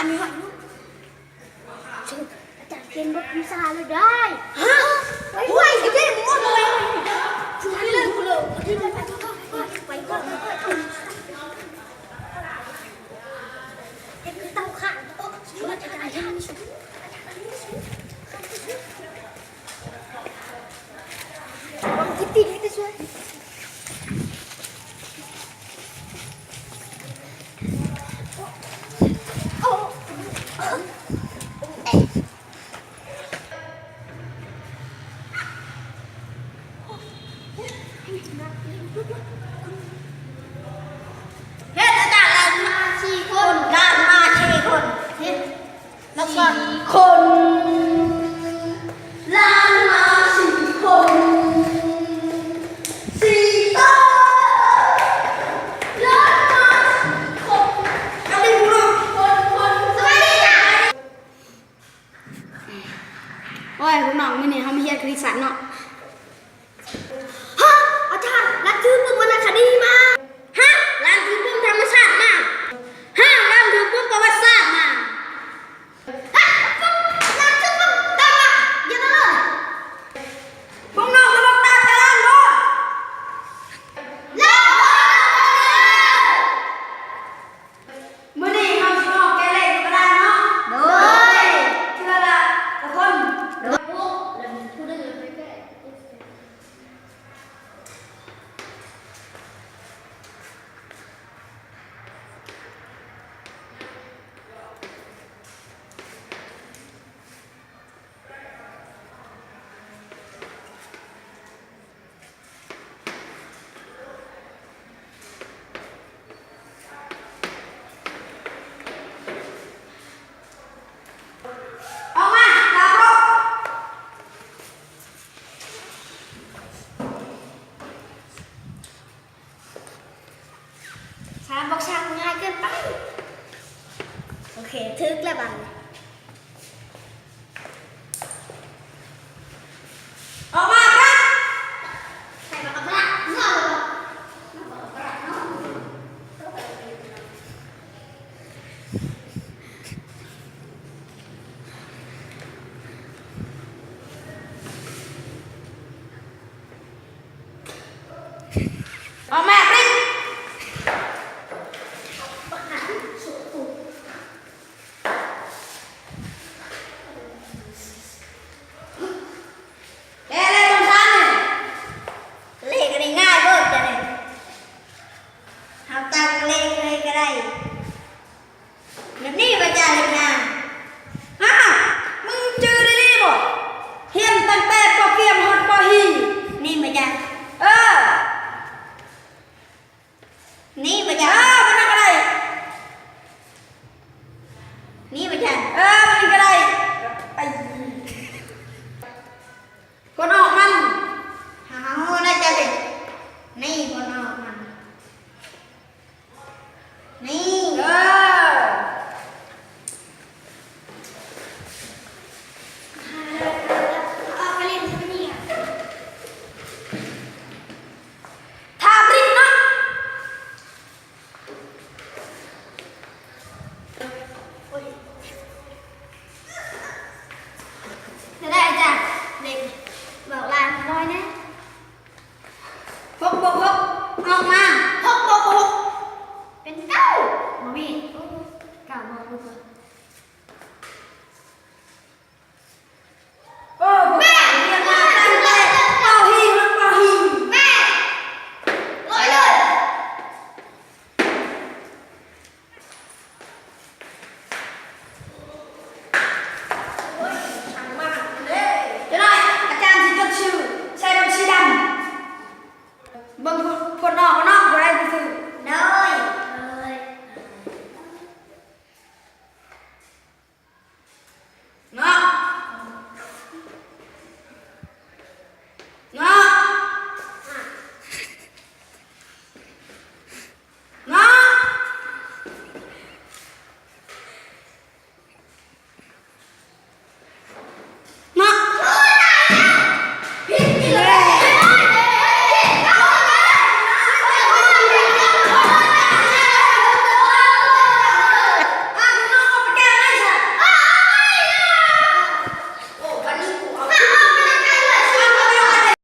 ອາຈານປ່ຽນບົດວິຊາແລ້ວໄດ໋. ຮະ? ໂອ້ຍ ຊິໄດ້ບໍ່ໄດ້ ໄປກ່ອນ ໄປກ່ອນ ເຮັດຄືເຕົາຂ້າງ ອາຈານ ເຮັດ ອາຈານ ຫຼານມາສີ່ຄົນ ຫຼານມາສີ່ຄົນ ເຮັດ ນັກສອນ ສີ່ຄົນ ຫຼານມາສີ່ຄົນ ສີ່ຄົນ ຫຼານມາສີ່ຄົນ ກະມີຜູ້ນ້ອງຄົນ ຄົນ ສະບາຍດີຈ້າ. ໂອ້ຍ ພວກນ້ອງ ມື້ນີ້ເຮົາມາຮຽນຄະນິດສາດເນາະ. ຮະ ອາຈານ ຫຼານຖືປຶ້ມວັນນະຄະດີມາ. ຮະ ຫຼານຖືປຶ້ມທຳມະຊາດມາ. ຮະ ຫຼານຖືປຶ້ມປະຫວັດສາດມາ. ຮະ ຫຼານຖືປຶ້ມ ຕາມມາ ຢ່າລະເລີ. ພວກນ້ອງລະວັງຕາຕະຫຼາດໂລດ. ເລີຍ. ມື້ນີ້ເຮົາຊິອອກແກະເລກຢູ່ກະດານເນາະ. ໂດຍ. ເທື່ອລະກະຄົນ. ໂດຍ. ອອກມາ ຕາໂຕ. ສາມ ບັກຊ້າງງ່າຍເກີນໄປ. ໂອເຄ ຖືກແລ້ວບາດນີ້. ອອກມາ ພະ. ໃສ່ບັກກະພະເນາະ. ອອກມາ ພະ. ແກະເລກຕົວສາມນີ້. ເລກອັນນີ້ງ່າຍເບີດ ແກະເລກ. ເຮົາຕັ້ງເລກເລີຍກະໄດ້. ແບບນີ້ບໍ່ຈາເຮັດງານ. ອ້າວ ມຶງຈື່ດີໆບໍ່? ຮຽນຕັ້ງແຕ່ ປໍ ກຽມ ຮອດ ປໍ ຮີ. ນີ້ບໍ່ຈາ. ເອີ. ນີ້ບໍ່ຈາ. ເອີ